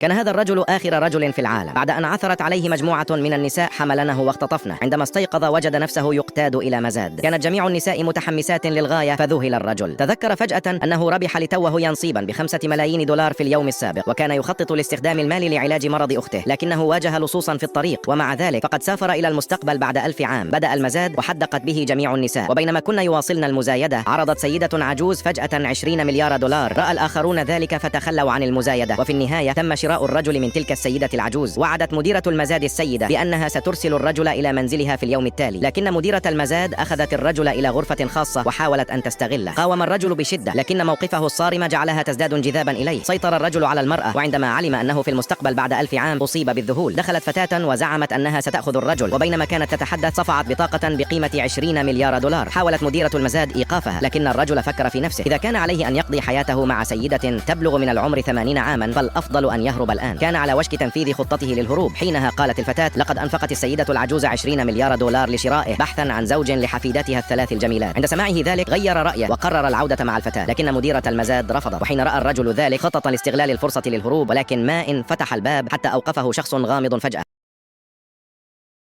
كان هذا الرجل آخر رجل في العالم. بعد أن عثرت عليه مجموعة من النساء حملنه واختطفنه. عندما استيقظ وجد نفسه يقتاد إلى مزاد. كانت جميع النساء متحمسات للغاية فذهل الرجل. تذكر فجأة أنه ربح لتوه يانصيبا ب5 ملايين دولار في اليوم السابق، وكان يخطط لاستخدام المال لعلاج مرض أخته، لكنه واجه لصوصا في الطريق، ومع ذلك فقد سافر إلى المستقبل بعد 1000 عام. بدأ المزاد وحدقت به جميع النساء، وبينما كنا يواصلن المزايدة عرضت سيدة عجوز فجأة 20 مليار دولار. رأى الآخرون ذلك فتخلوا عن المزايدة، وفي النهاية تم شراء الرجل من تلك السيدة العجوز. وعدت مديرة المزاد السيدة بأنها سترسل الرجل إلى منزلها في اليوم التالي، لكن مديرة المزاد أخذت الرجل إلى غرفة خاصة وحاولت أن تستغله. قاوم الرجل بشدة، لكن موقفه الصارم جعلها تزداد انجذابا إليه. سيطر الرجل على المرأة، وعندما علم أنه في المستقبل بعد 1000 عام أصيب بالذهول. دخلت فتاة وزعمت أنها ستأخذ الرجل، وبينما كانت تتحدث صفعت بطاقة بقيمة 20 مليار دولار. حاولت مديرة المزاد إيقافها، لكن الرجل فكر في نفسه، إذا كان عليه أن يقضي حياته مع سيدة تبلغ من العمر 80 عاما فالأفضل أن يهرب الآن. كان على وشك تنفيذ خطته للهروب. حينها قالت الفتاة: لقد أنفقت السيدة العجوز 20 مليار دولار لشرائه بحثا عن زوج لحفيدتها الثلاث الجميلات. عند سماعه ذلك غير رأيه وقرر العودة مع الفتاة، لكن مديرة المزاد رفضت. وحين رأى الرجل ذلك خطط لاستغلال الفرصة للهروب، ولكن ما إن فتح الباب حتى أوقفه شخص غامض فجأة.